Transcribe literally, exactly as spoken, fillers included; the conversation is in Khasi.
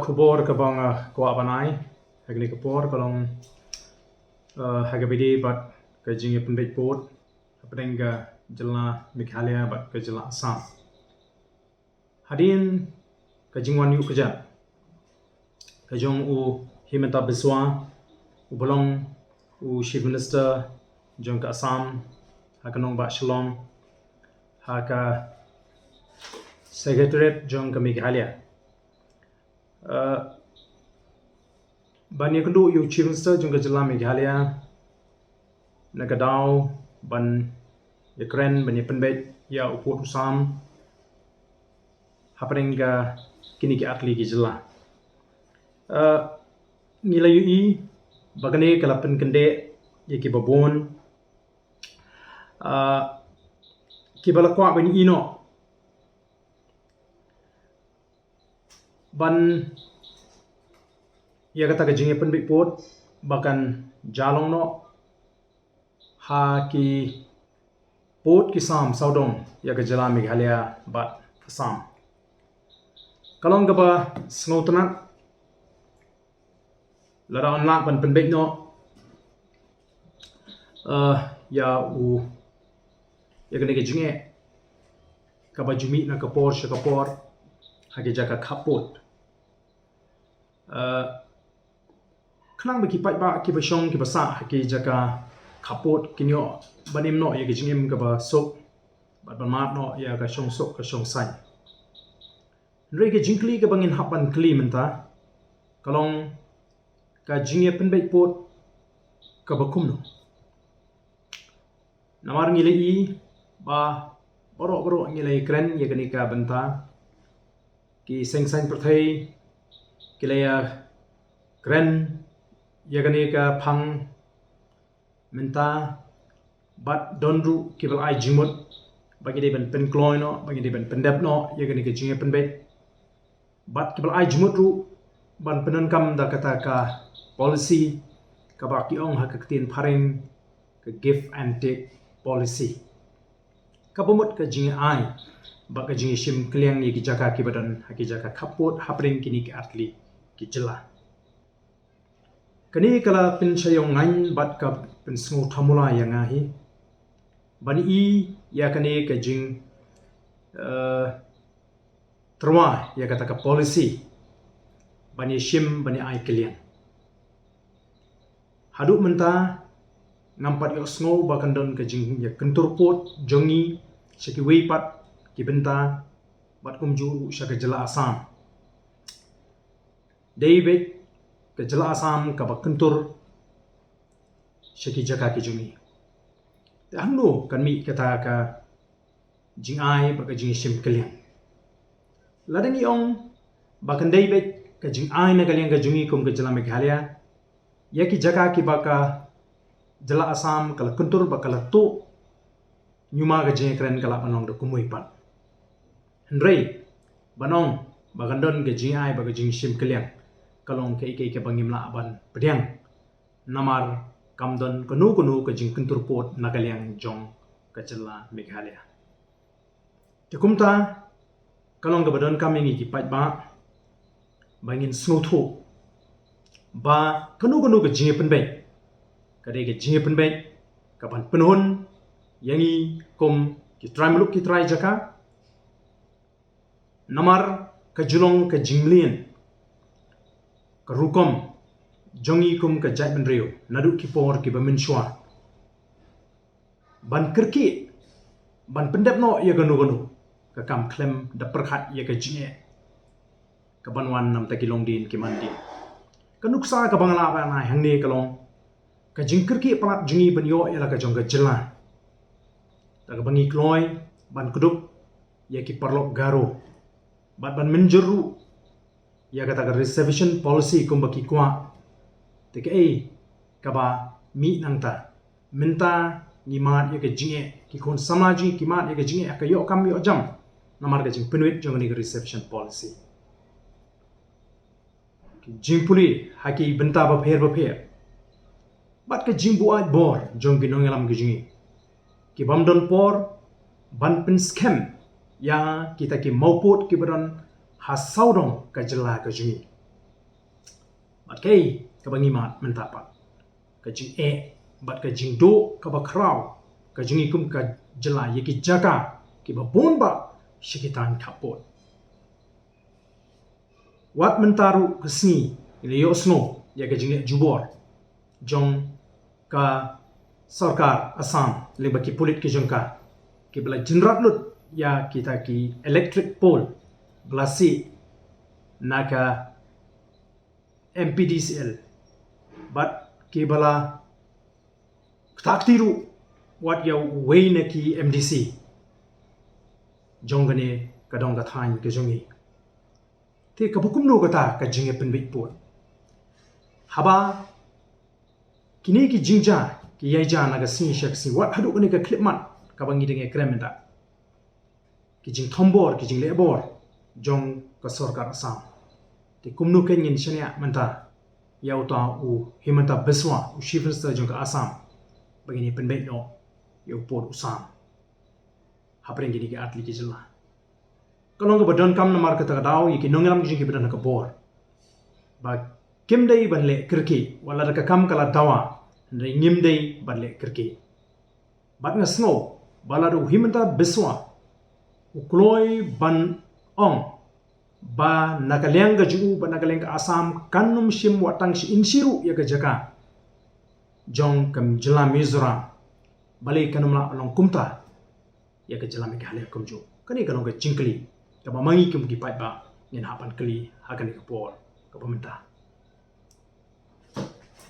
Khubor kaba nga kwah ban ai ha kane ka por ka long, eh, ha kaba ïadei bad ka jingïapynbeit pud hapdeng ka jylla Meghalaya bad ka jylla Assam. Hadien ka jingwan ïuh kjat ka jong u Himanta Biswa, uba long u Chief Minister jong ka Assam, ha ka nongbah Shillong, ha ka Secretariat jong ka Meghalaya. Eh, ban ïakynduh ïa u Chief Minister jong ka jylla Meghalaya na ka daw ban ïakren, ban ïapynbeit ïa u pud u sam hapdeng ka kine ki artylli ki jylla. Eh, ngi la ïohi ba kane ka la pynkyndeh ïa kiba bun, eh, kiba la kwah ban ïohi noh ban ïa kata ka jingïapynbeit pud ba kan jia long noh ha ki pud ki sam sawdong ïa ka jylla Meghalaya bad Assam. Ka long kaba sngewtynnat lada yn lah ban pynbeit noh, eh, ïa u, ïa kane ka jingeh kaba ju mih na ka por sha ka por ha ki jaka khappud. Eh, khnang ba ki paidbah kiba shong kiba sah ha ki jaka khappud kin ïoh ban im noh ïa ka jingim kaba suk bad ban mad noh ïa ka shongsuk ka shongsaiñ. Hynrei ka jingkylli kaba ngin hap ban kylli mynta ka long, ka jingïapynbeit pud kaba kumno? Namar ngi la ïohi ba baroh baroh ngi la ïakren ïa kane ka bynta, ki seng saiñ pyrthei ki la ïakren ïa kane ka phang mynta, bad don ruh kiba la ai jingmut ba ngi dei ban pynkloi noh, ba ngi dei ban pyndep noh ïa kane ka jingïapynbeit. Bad kiba la ai jingmut ruh ban pyndonkam da kata ka policy kaba ki ong ha ka ktien phareng ka give and take policy. Kaba mut ka jingai bad ka jingshim kylliang ïa ki jaka kiba don ha ki jaka khappud hapdeng kine ki artylli ki jylla. Kane ka la pynshai ïong ngaiñ bad ka pynsngewthamula ïa nga hi ban ïohi ïa kane ka jing, eh, tyrwa ïa kata ka policy ban ïashim, ban ïa ai kylliang. Haduh mynta ngam pat ïohsngew ba kan don ka jingïakyntur pud jong ngi sha kiwei pat ki bynta bad kumjuh sha ka jylla Assam. Dei beit ka jylla Assam kaba kyntur sha ki jaka ki jong ngi. Te hangno kan mih kata ka jingai bad ka jingshim kylliang? Lada ngi ong ba kan dei beit ka jingai na ka liang ka jong ngi kum ka jylla Meghalaya ïa ki jaka kiba ka jylla Assam ka la kyntur bad ka la tuh, ñiuma ka jingïakren ka lah ban long da kumwei pat. Hynrei ban ong ba kan don ka jingai bad ka jingshim kylliang ka long kaei kaei kaba ngim lah ban pdiang, namar kam don kano kano ka jingkyntur pud na ka liang jong ka jylla Meghalaya. Te kumta ka long kaba donkam ïa ngi ki paidbah ba ngin sngewthuh ba kano kano ka jingïapynbeit ka dei ka jingïapynbeit kaban pynhun ïa ngi kum ki trai muluk ki trai jaka. Namar ka ju long ka jingmlien ka rukom jong ngi kum ka jaitbynriew naduh ki por kiba mynshuwa ban kyrkieh ban pyndep noh ïa kano kano ka kam khlem da pyrkhat ïa ka jingeh kaban wan namar ki longdien ki mandien. Ka nuksa kaba nga lah ban ai hangne ka long ka jingkyrkieh palat jong ngi ban ïoh ïa la ka jong ka jylla da kaba ngi kloi ban kdup ïa ki paralok Garo bad ban mynjur ruh ïa kata ka reservation policy kumba ki kwah. Te kaei kaba mih nangta? Mynta ngi mad ïa ka jingeh, ki khun samla jong ngi ki mad ïa ka jingeh ha ka ïoh kam ïoh jam namar ka jingpynwit jong kane ka reservation policy. Ki jingpule ha ki bynta bapher bapher bad ka jingbuaid bor jong ki nongïalam ki jong ngi ki bym don por ban pynskhem ïa kita ki mawpud kiba don ha sawdong ka jylla ka jong ngi. Kaei kaba ngi mad mynta pat, ka jingeh bad ka jingduh kaba khraw ka jong ngi kum ka jylla ïa ki jaka kiba bun bah sha ki thaiñ khappud. Wat mynta ruh ka sngi ngi la ïohsngew ïa ka jingleh jubor jong ka sorkar Assam lyngba ki pulit ki jong ka, kiba la jynrat lut ïa kita ki electric pole ba la sih na ka M P D C L, bad kiba la ktah kti ruh wat ïa uwei na ki M D C jong kane ka dong ka thaiñ ka jong ngi. Te kaba kumno kata ka jingïapynbeit pud? Haba kine ki jingjia ki ïai jia na ka sngi sha ka sngi, wat haduh kane ka khyllipmat kaba ngi dang ïakren mynta, ki jingthombor, ki jinglehbor jong ka sorkar Assam. Te kumno kein ngin shaniah mynta ïa uta u Himanta Biswa, u Chief Minister jong ka Assam, ba ngin ïapynbeit noh ïa u pud u sam hapdeng kine ki artylli ki jylla? Ka long kaba donkam namar kata ka daw ïa ki nongïalam ki jong ngi kiba don ha ka bor ba kim dei ban leh kyrkieh, wat la da ka kam ka la dawa, hynrei ngim dei ban leh kyrkieh. Bad nga sngew ba la da u Himanta Biswa u kloi ban ong ba na ka liang ka jong u bad na ka liang ka Assam kan ym shim wat tang shi inshi ruh ïa ka jaka jong ka jylla Mizoram, balei kan ym lah ban long kumta ïa ka jylla Meghalaya kumjuh? Kane ka long ka jingkylli kaba ma ngi kum ki paidbah ngin hap ban kylli ha kane ka por kaba mynta.